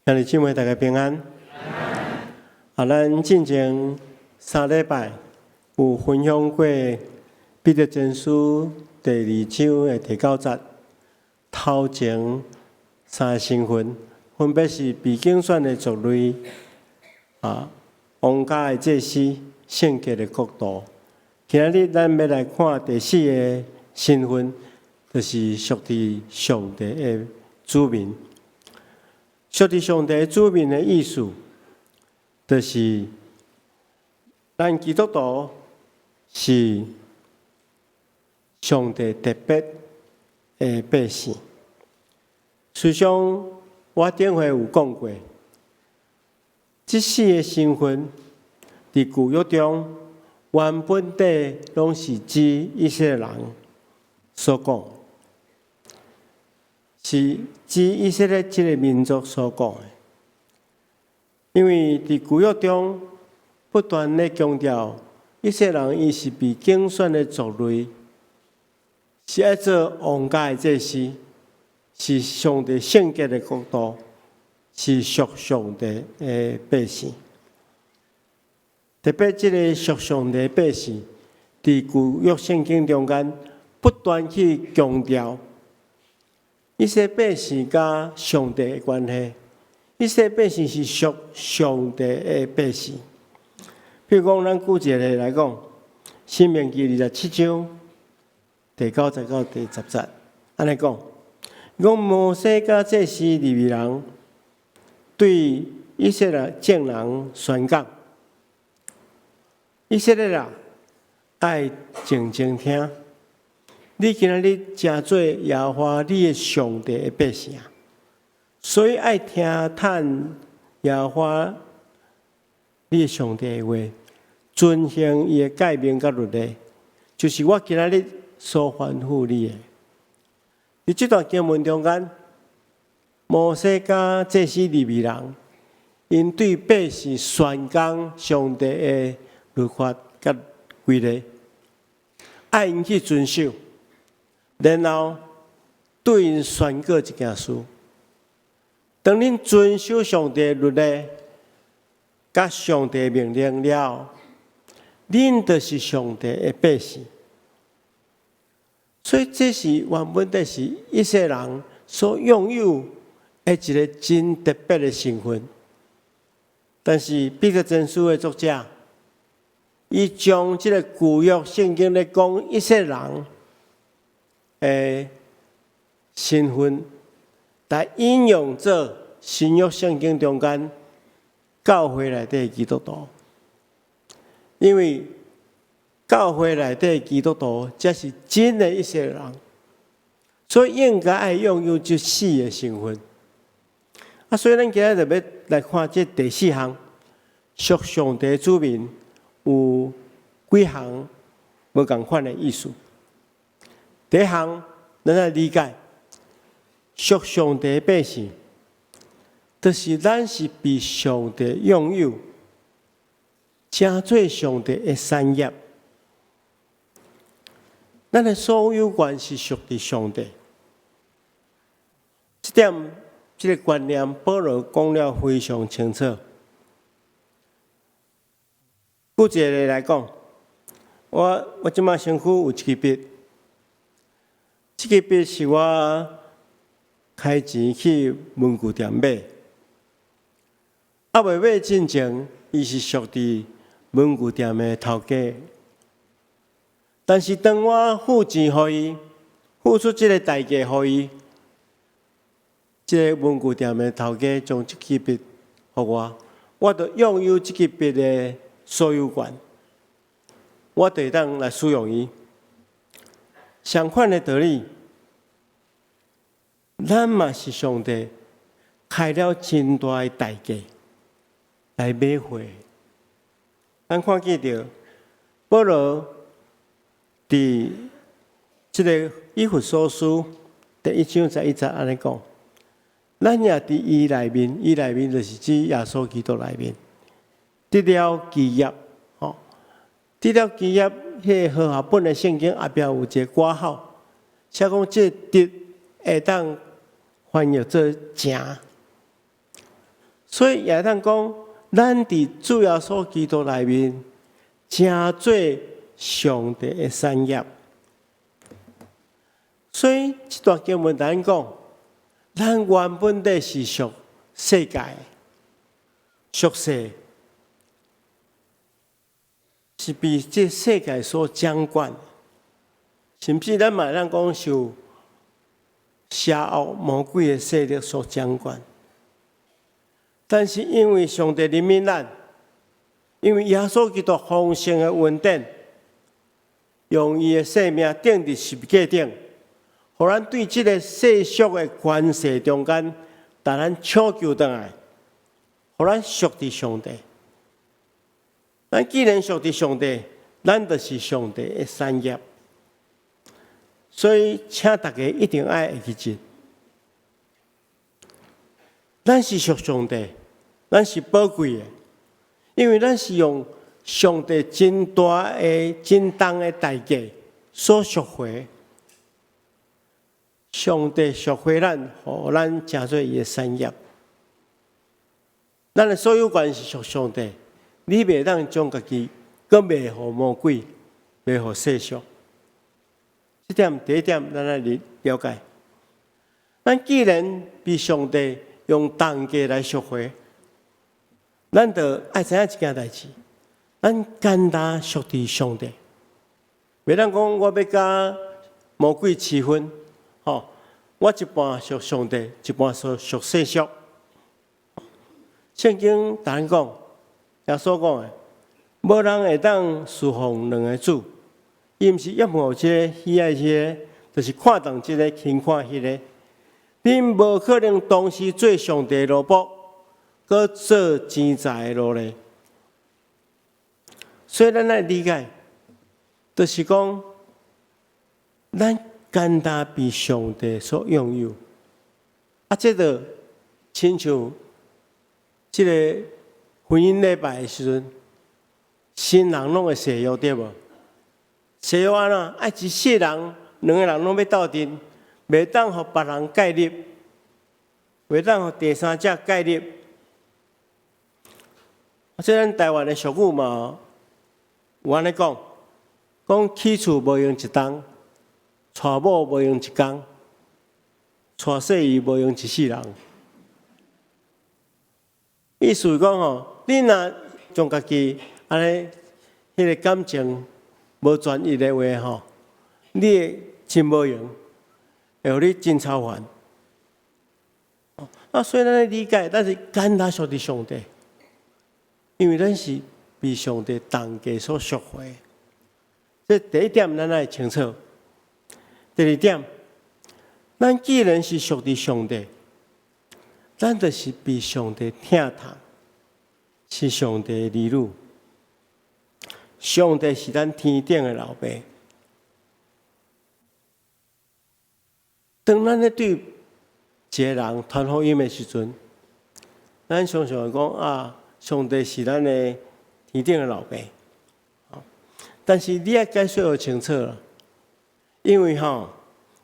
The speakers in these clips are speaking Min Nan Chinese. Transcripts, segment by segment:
兄弟姊妹，大家平安。啊，咱進前3禮拜有分享過彼得前書第二章的第九節，頭前三个身份，分別是被揀選的族類、王家的祭司、聖潔的國度。今仔日咱欲來看第四个身份，就是屬佇上帝的子民。屬佇上帝子民的意思，就是咱基督徒是上帝特別的百姓。實際上，我頂回有講過，這四个身份佇舊約中原本底攏是指以色列人所講。是指以色列這个民族所講的，因為佇舊約中不斷咧強調，以色列人伊是被揀選的族類，是愛做王家的祭司，是上帝聖潔的國度，是屬上帝的百姓。特別這个屬上帝的百姓，佇舊約聖經中間不斷去強調。以色列百姓佮上帝的關係，以色列百姓是屬上帝的百姓。比如講，咱舉一個例來講，《申命記》27章第九節到第十節，按呢講，講摩西佮祭司利未人對以色列眾人宣講：以色列啊，愛靜靜聽。你今仔日成做耶和華你的上帝的百姓，所以愛聽趁耶和華你的上帝的話，遵行伊的誡命佮律例，就是我今仔日所吩咐你的。佇這段經文中間，摩西佮祭司利未人，𪜶對百姓宣講上帝的律法佮規例，愛𪜶去遵守。然後對𪜶宣告一件事：當恁遵守上帝的律例，佮上帝命令了，恁就是上帝的百姓。所以這是原本就是以色列人所擁有的一个真特別的身份。但是彼得前書的作者，伊將這个舊約聖經咧講以色列人的身份，來引用做新約聖經中間教會內底的基督徒，因為教會內底的基督徒才是真的以色列人，所以應該愛擁有這四个身份。啊，所以咱今仔日就欲來看這第四項，屬上帝子民有幾項無仝款的意思。第一項，咱來理解，屬上帝的百姓，就是咱是被上帝擁有，成做上帝的產業。咱的所有權是屬佇上帝。這點，這个觀念，保羅講了非常清楚。舉一個例來講，我這擺身軀有一支筆。這支筆是我開錢去文具店買，猶未買進前，伊是屬佇文具店的頭家。但是當我付錢予伊，付出這个代價予伊，這个文具店的頭家將這支筆予我，我就擁有這支筆的所有權，我就會當來使用伊。相款的道理，咱嘛是上帝開了真大的代價來買回。咱看見著保羅佇這个以弗所書第一章十一節按呢講：咱也佇伊內面，伊內面就是指耶穌基督內面，得了基業，吼，得了基業。彼个和合本的聖經後壁有一个括號，寫講這个得會當翻譯做成。所以也通講，咱佇主耶穌基督內面，成做上帝的產業。所以這段經文咱講，咱原本底是屬世界，屬世，是被這世界所掌管，甚至咱嘛會當講受邪惡魔鬼的勢力所掌管。但是因為上帝憐憫咱，因為耶穌基督豐盛的恩典，用伊的性命釘佇十字架頂，予咱對這个世俗的權勢中間，共咱搶救轉來，予咱屬佇上帝。咱既然屬佇上帝，咱就是上帝的產業。所以，請大家一定愛會記得，咱是屬上帝，咱是寶貴的，因為咱是用上帝真大的、真重的代價所贖回。上帝贖回咱，予咱成做伊的產業。咱的所有權是屬上帝，你袂當將家己閣賣予魔鬼，賣予世俗。這點第一點，咱愛了解。咱既然被上帝用重價來贖回，咱就愛知影一件代誌，咱簡單屬佇上帝。袂當講我欲佮魔鬼區分，吼，我一半屬上帝，一半屬世俗。聖經共咱講，耶穌講的，無人會當侍奉兩个主。伊毋是厭惡這个，喜愛彼个，就是看重這个，輕看彼个。恁無可能同時做上帝的奴僕，閣做錢財的奴隸。所以咱愛理解，就是講，咱簡單被上帝所擁有。啊，這就親像這个婚姻禮拜的時陣，新人攏會誓約對無？誓約按怎？愛一世人，兩个人攏欲鬥陣，袂當予別人介入，袂當予第三者介入。啊，這咱台灣的俗語嘛，有按呢講，講起厝無用一冬，娶某無用一工，娶細姨無用一世人。意思是講吼，你若將家己按呢，彼个感情無專一的話吼，你會真無閒，會予你真操煩。啊，所以咱理解，咱是簡單屬佇上帝，因為咱是被上帝重價所贖回。這第一點，咱愛清楚。第二點，咱既然是屬佇上帝，咱就是被上帝疼痛，是上帝的兒女。上帝是咱天頂的老爸。當咱咧對一个人傳福音的時陣，咱常常會講啊，上帝是咱的天頂的老爸。但是你愛解釋予清楚啦，因為吼，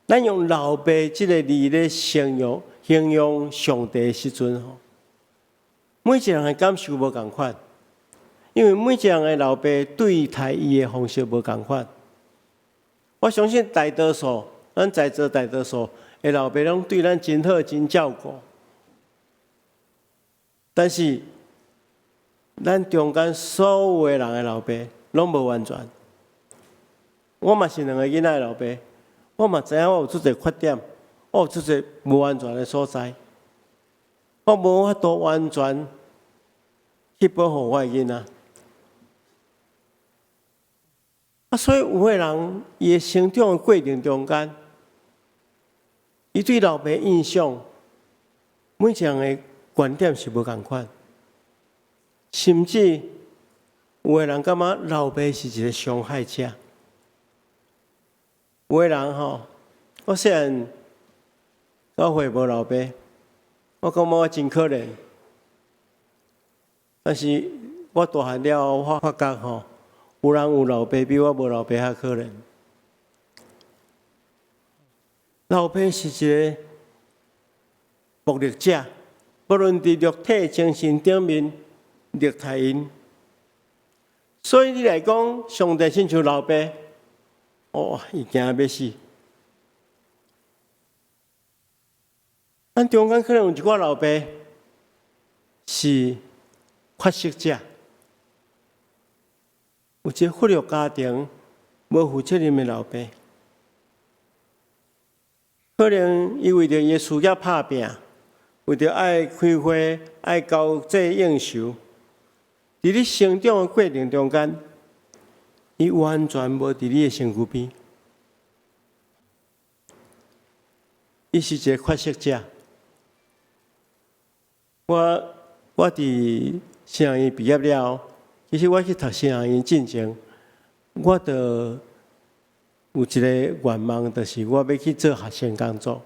咱用老爸這个字咧形容上帝的時陣吼，每一个人的感受無仝款。因為每一个人的老爸對待伊的方式無仝款。我相信大多數，咱在座大多數的老爸攏對咱真好、真照顧。但是，咱中間所有的人的老爸攏無完全。我嘛是兩个囡仔的老爸，我嘛知影我有足濟缺點，我有足濟無完全的所在，我無法度完全去保護我的囡仔。啊，所以有的人，伊的成長的過程中間，伊對老爸印象，每一個人的觀點是無仝款，甚至有的人感覺老爸是一个傷害者。有的人吼，我細漢教會無老爸，我感覺我真可憐。但是我大漢了後，我發覺吼，有人有老爸，比我無老爸較可憐。老爸是一个暴力者，無論佇肉體、精神頂面虐待𪜶。所以你來講，上帝親像老爸，哦，伊驚欲死。咱中間可能有一寡老爸是缺席者，有一個忽略家庭、無負責任的老爸，可能伊為著伊的事業拍拚，為著愛開會、愛交際應酬，佇你成長的過程中間，伊完全無佇你的身軀邊，伊是一個缺席者。我佇神學院畢業了後，其實我去讀神學院進前，我就有一個願望，就是我欲去做學生工作。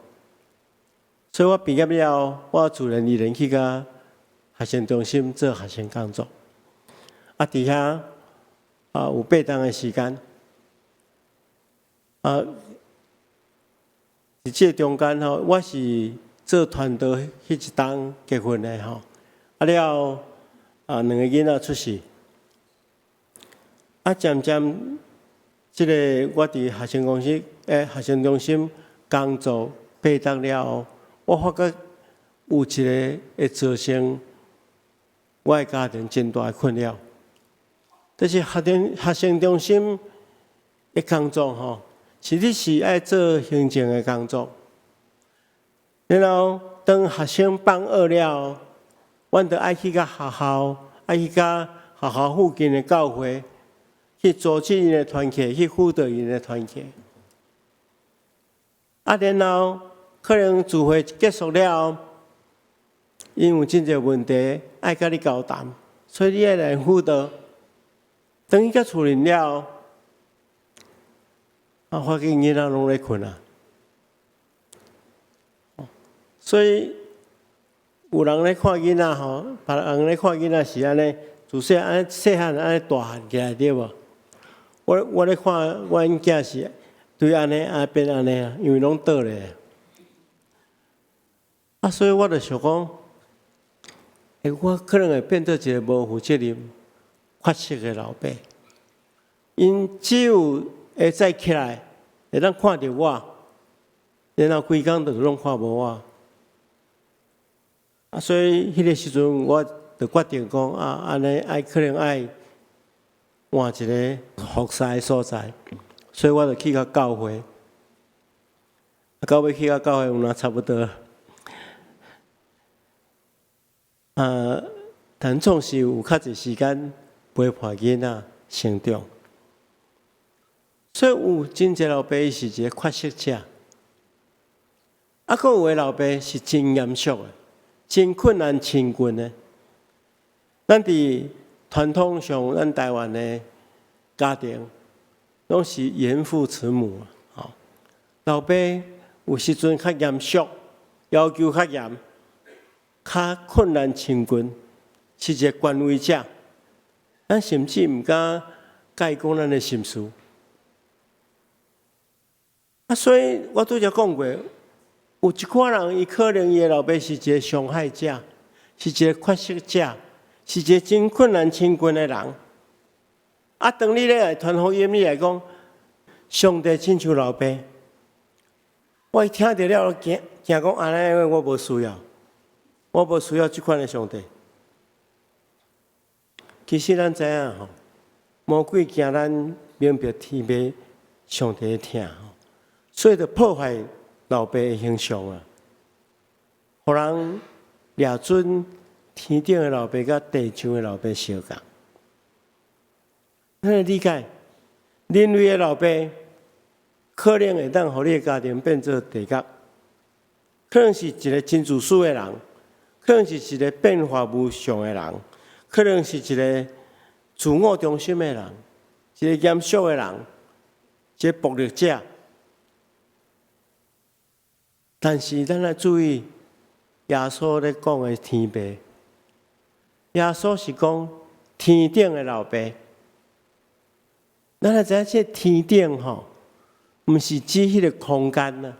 所以我畢業了後，我自然而然去共學生中心做學生工作。啊，佇遐啊有8冬的時間，啊，佇這個中間吼，我是做傳道彼一冬結婚的吼，啊了後啊兩個囡仔出世，啊漸漸這个我佇學生公司欸學生中心工作八冬了後，我發覺有一个會造成我的家庭真大的困擾，就是學生中心的工作吼，是你是愛做行政的工作。然後當學生放學了後，阮就愛去共學校，愛去共學校附近的教會去組織𪜶的團契，去輔導𪜶的團契。啊，然後可能聚會結束了後，𪜶有真濟問題愛佮你交談，所以你愛來輔導。轉去到厝裡了後，啊，發現囡仔攏咧睏啊。所以有人咧看囡仔吼，別人咧看囡仔是按呢，自細按呢細漢按呢大漢起來對無？我咧看阮囝是對按呢啊變按呢啊，因為攏倒咧。啊，所以我就想講，欸，我可能會變做一個無負責任、缺席的老爸。𪜶只有會早起來，會當看著我，然後規工就攏看無我。啊，所以彼个時陣，我就決定講啊，按呢愛可能愛換一个服侍的所在，所以我就去到教會。啊，到尾去到教會有哪差不多。啊，但總是有較濟時間陪伴囡仔成長。所以有真濟老爸是一个缺席者，啊，閣有的老爸是真嚴肅的，真困難親近的。咱佇傳統上，咱台灣的家庭攏是嚴父慈母啊。吼，老爸有時陣較嚴肅，要求較嚴，較困難親近，是一個權威者。咱甚至毋敢共伊講咱的心事。啊，所以我拄才講過，有一寡人，伊可能伊的老爸是一個傷害者，是一個缺席者，是一個真困難親近的人。啊，當你咧來傳福音，你來講，上帝親像老爸，我一聽著了，驚驚講按呢，我無需要，我無需要這款的上帝。其實咱知影吼，魔鬼驚咱明白天父上帝的疼，所以就破壞老爸的形象啊，予人掠準天頂的老爸佮地上的老爸相仝。咱來理解，人類的老爸可能會當予你的家庭變做地獄，可能是一个真自私的人，可能是一个變化無常的人，可能是一个自我中心的人，一个嚴肅的人，一个暴力者。但是咱愛注意，耶穌咧講的天父，耶穌是講天頂的老爸。咱來知影這天頂吼，毋是指彼个空間啊，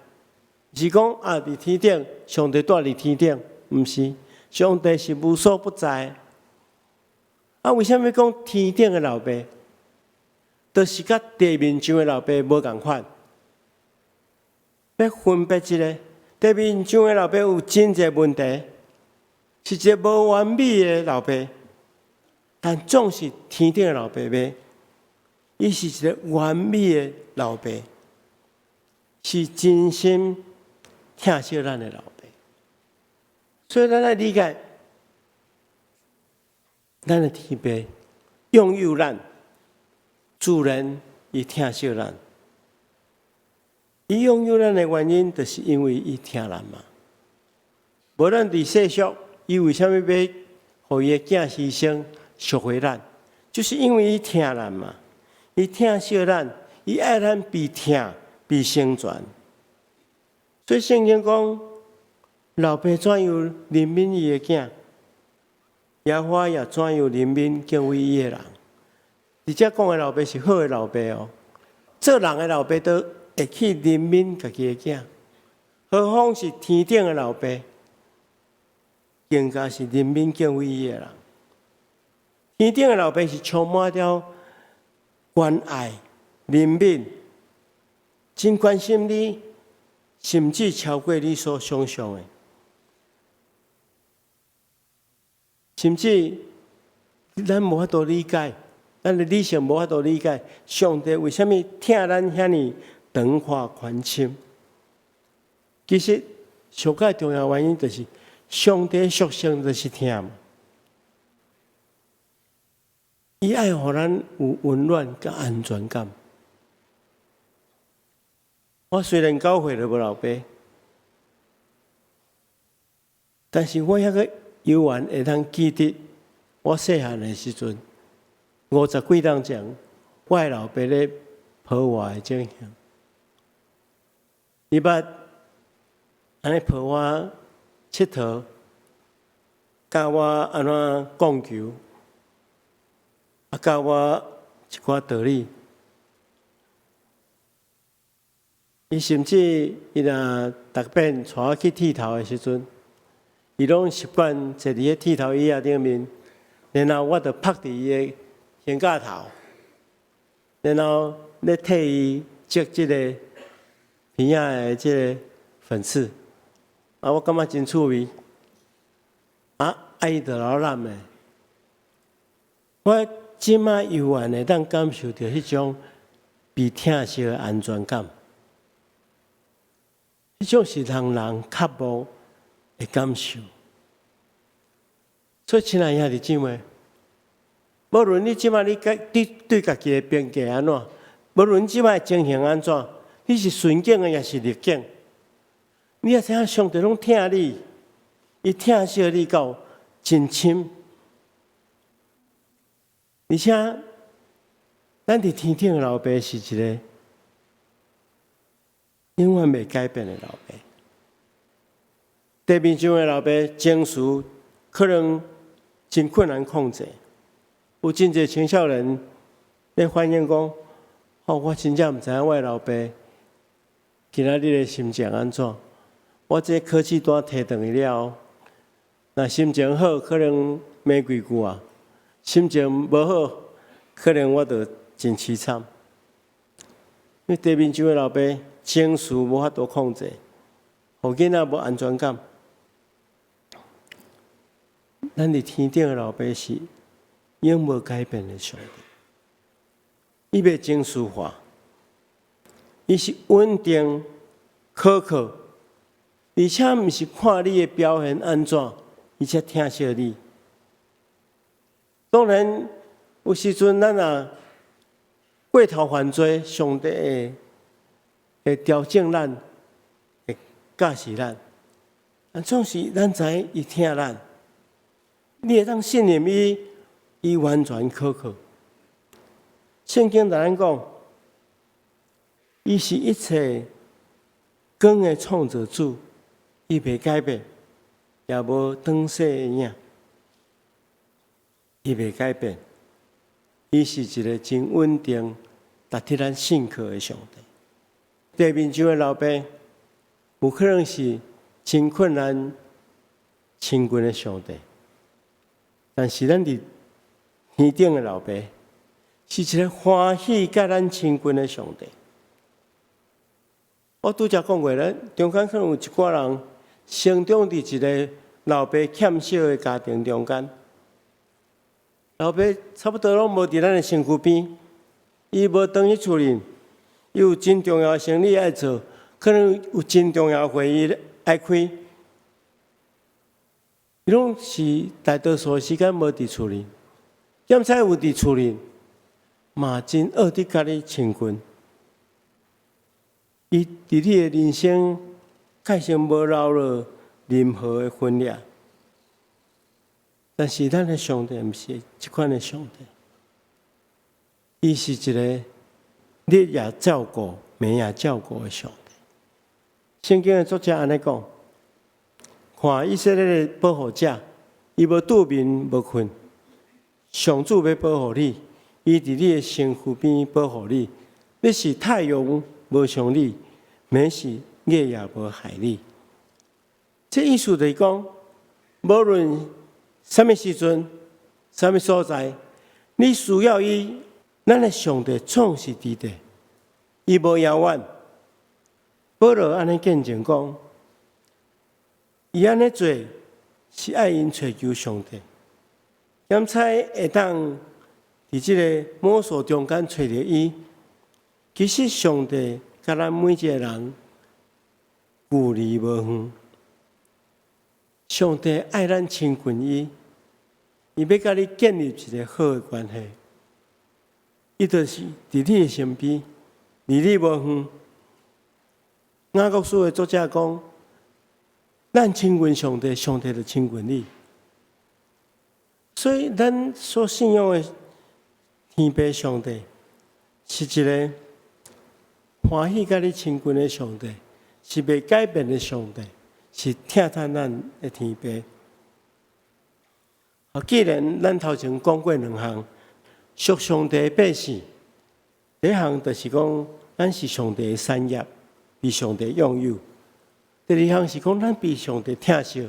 是講啊，佇天頂，上帝住佇天頂，毋是，上帝是無所不在。啊，為啥物講天頂的老爸，就是佮地面上的老爸無仝款？欲分別一下，地面上的老爸有真濟問題，是一个無完美的老爸，但總是天頂的老爸袂，伊是一个完美的老爸，是真心疼惜咱的老爸。所以咱愛理解，咱的天父擁有咱，自然伊疼惜咱。伊擁有咱的原因，就是因為伊疼咱嘛。無咱佇世俗，伊為啥物欲予伊的囝犧牲贖回咱？就是因為伊疼咱嘛。伊疼惜咱，伊愛咱比疼比生存。所以聖經講，老爸怎樣憐憫伊的囝，耶和華也怎樣憐憫敬畏伊的人。佇遮講的老爸是好的老爸哦，做人的老爸都會去憐憫家己的囝，何況是天頂的老爸，更加是憐憫敬畏伊的人。天頂的老爸是充滿著關愛、憐憫，真關心你，甚至超過你所想像的。甚至咱無法度理解，咱的理性無法度理解，上帝為啥物疼咱遐爾長闊寬深？其實上蓋重要原因就是上帝屬性就是疼。伊愛予咱有溫暖佮安全感。我雖然9歲就無老爸，但是我猶閣猶原會當記得我細漢的時陣，50幾冬前，我的老爸咧抱我的情形。伊捌按呢抱我𨑨迌，教我按怎摃球，啊教我一寡道理。伊甚至伊若逐擺帶我去剃頭的時陣，伊攏習慣坐佇彼剃頭椅仔頂面，然後我就趴佇伊的肩胛頭，然後咧替伊折這个鼻仔的這个粉刺，啊，我感覺真趣味。啊，伊就來攬的。我這擺猶原會當感受著彼種被疼惜的安全感，彼種是人人較無的感受。所以，親愛兄弟姊妹，無論你這擺你對家己的評價按怎，無論這擺情形按怎，你是順境的，抑是逆境，你也知影上帝攏疼你，伊疼惜你到真深。而且，咱佇天頂的老爸是一个永遠袂改變的老爸。地面上的老爸情緒可能真困難控制，有真濟青少年咧反映講：哦，我真正毋知影我的老爸今仔日的心情按怎。我這考試單提轉去了後，若心情好，可能罵幾句啊；心情無好，可能我就真淒慘。因為地面上的老爸情緒無法度控制，予囡仔無安全感。咱佇天頂的老爸是永無改變的上帝，伊袂情緒化，伊是穩定可靠，而且毋是看你的表現按怎，伊才疼惜你。當然，有時陣咱若過頭犯罪，上帝會調整咱，會教示咱。但總是咱知伊疼咱，你會當信任伊，伊完全可靠。聖經共咱講，伊是一切光的創造主，伊袂改變，也無轉逝的影，伊袂改變。伊是一个真穩定、值得咱信靠的上帝。地面上的老爸，有可能是真困難、親近的上帝，但是咱佇天頂的老爸是一个歡喜佮咱親近的上帝。我拄才講過，咱中間可能有一寡人成長佇一個老爸欠少的家庭中間，老爸差不多攏無佇咱的身軀邊，伊無轉去厝裡，伊有真重要的生理愛做，可能有真重要的會議愛開，伊攏是大多數時間無佇厝裡，兼且有佇厝裡，嘛真惡得佮你親近。伊佇你的人生，確實無留落任何的痕跡。但是咱的上帝毋是這款的上帝，伊是一個日夜照顧、暝夜照顧的上帝。聖經的作者按呢講：看以色列的保護者，伊無拄眠無睏，上主欲保護你，伊佇你的身軀邊保護你，日時太陽無傷你，暝時月也無害你。這意思就是講，無論啥物時陣、啥物所在，你需要伊，咱的上帝總是佇咧，伊無遙遠。保羅按呢見證講，伊按呢做是愛𪜶揣求上帝，兼且會當佇這个摸索中間揣著伊。其實上帝佮咱每一個人距離無遠，上帝愛咱親近伊，伊欲佮你建立一個好的關係，伊就是佇你的身邊，離你無遠。雅各書的作者講，咱親近上帝，上帝就親近你。所以，咱所信仰的天父上帝是一個歡喜佮你親近的上帝，是袂改變的上帝，是疼惜咱的天父。啊，既然咱頭前講過兩項，屬上帝的百姓，第一項就是講，咱是上帝的產業，被上帝擁有；第二項是講，咱被上帝疼惜，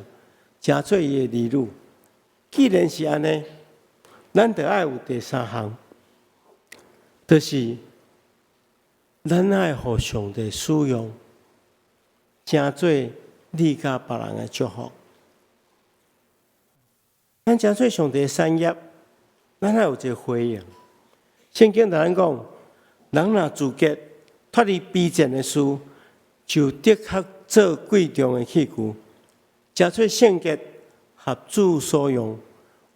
成做伊的兒女。既然是按呢，咱就愛有第三項，就是咱愛予上帝使用，成做你佮別人的祝福。咱成做上帝的產業，咱愛有一個回應。聖經共咱講，人若自潔脫離卑賤的事，就得較做貴重的器具，成做聖潔，合主所用，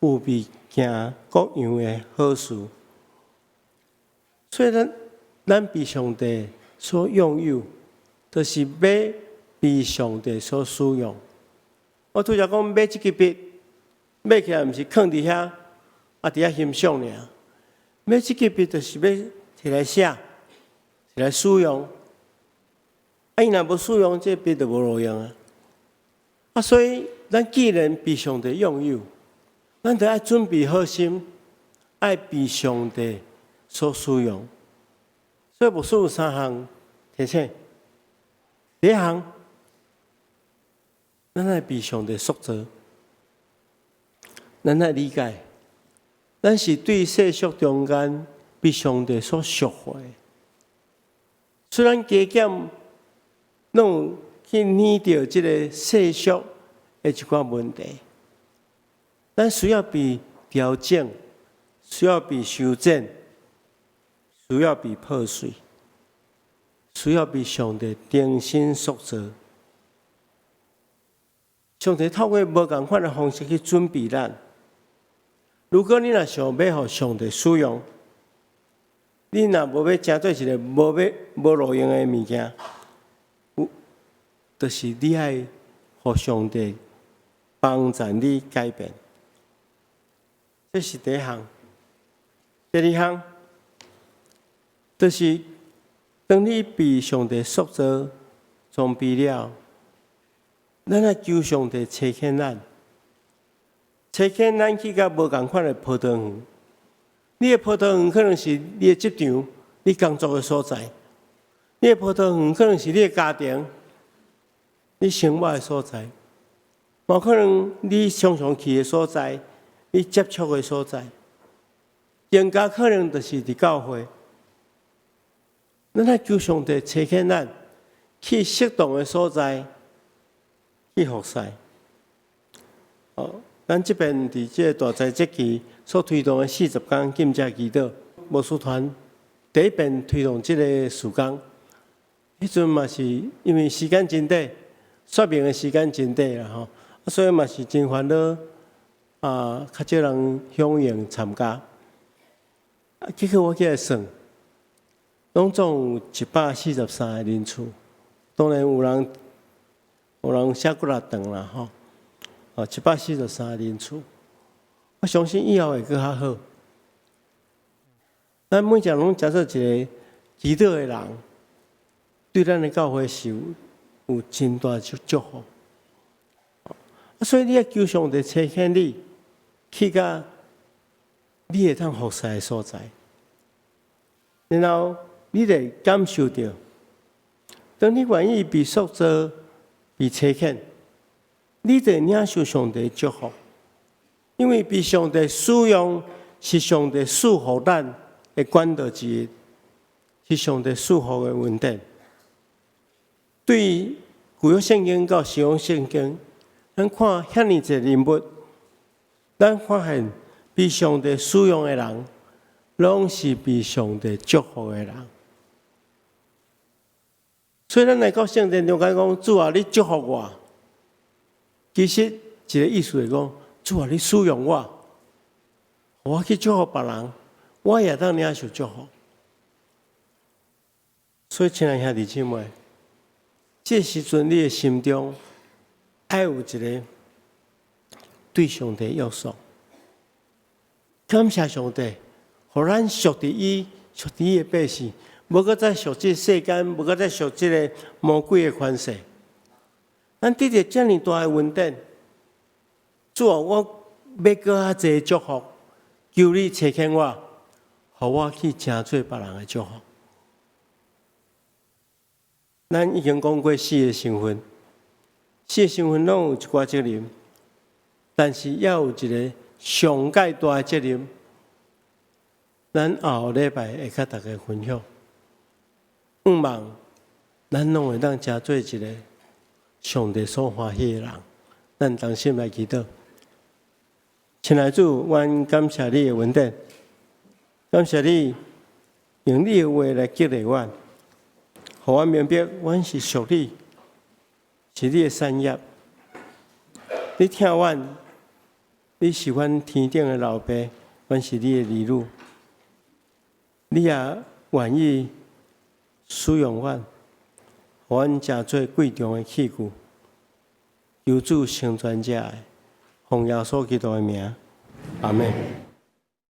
預備行各樣的好事。所以咱咱被上帝所擁有，就是欲被上帝所使用。我拄才講買這支筆，買起來毋是囥佇遐，啊佇遐欣賞爾。買這支筆就是欲摕來寫，摕來使用。啊，伊若無使用，這筆就無路用啊。啊，所以咱既然被上帝擁有，咱就愛準備好心，愛被上帝所使用。所以牧師有三項提醒：第一項，咱愛被上帝塑造，咱愛理解，咱是對世俗中間被上帝所贖回。雖然加減攏有去染著這个世俗的一寡問題，咱需要被調整，需要被修剪，需要被破碎，需要被上帝重新塑造。上帝透過無仝款的方式去準備咱。如果你若想欲予上帝使用，你若無欲成做一个無欲無路用的物件，有，就是你愛予上帝幫助你改變。這是第一項。第二項，就是當你被上帝塑造裝備了，咱愛求上帝差遣咱，差遣咱去佮無仝款的葡萄園。你的葡萄園可能是你的職場、你工作的所在；你的葡萄園可能是你的家庭、你生活的所在。無可能你常常去的所在，你接觸的所在，更加可能就是佇教會。咱愛求上帝差遣咱去適當的所在去服侍。哦，咱這邊佇這個大齋節期所推動的40工禁食祈禱，牧師團第一遍推動這个事工，彼陣嘛是因為時間真短，說明的時間真短啦吼，所以嘛是真煩惱啊，較少人響應參加。啊，結果我起來算，攏總有143個人次，當然有人寫幾若長啦吼，哦，143個人次，我相信以後會閣較好。咱每一個人攏成做一个祈禱的人，對咱的教會是有真大祝福。啊，所以你愛求上帝差遣你去到你會當服侍的所在，然後你會感受著，當你願意被塑造、被差遣，你就會領受上帝祝福，因為被上帝使用是上帝賜予咱的管道之一，是上帝賜予的恩典。對舊約聖經到新約聖經，咱看遐爾濟人物，咱發現被上帝使用的人，攏是被上帝祝福的人。所以咱來到聖殿中間講：主啊，你祝福我。其實一個意思是講：主啊，你使用我，我去祝福別人，我也當領受祝福。所以，親愛兄弟姊妹，這時陣你的心中愛有一个對上帝約束，感謝上帝，予咱屬佇伊，屬佇伊的百姓，無閣再屬這世間，無閣再屬這个魔鬼的權勢。咱得著遮爾大的恩典，主啊，我欲閣較濟祝福，求你差遣我，予我去成做別人的祝福。咱已經講過四个身份，四个身份攏有一寡責任，但是猶有一个上蓋大的責任。咱後禮拜會佮大家分享。向望咱攏會當成做一个上帝所歡喜的人。咱同心來祈禱。親愛主，阮感謝你的恩典，感謝你用你的話來激勵阮，予阮明白，阮是屬你，是你的產業。你疼阮，你是阮天頂的老爸，阮是你的兒女。你也願意使用阮，予阮成做貴重的器具，求主成全這愛，奉耶穌基督的名，阿們。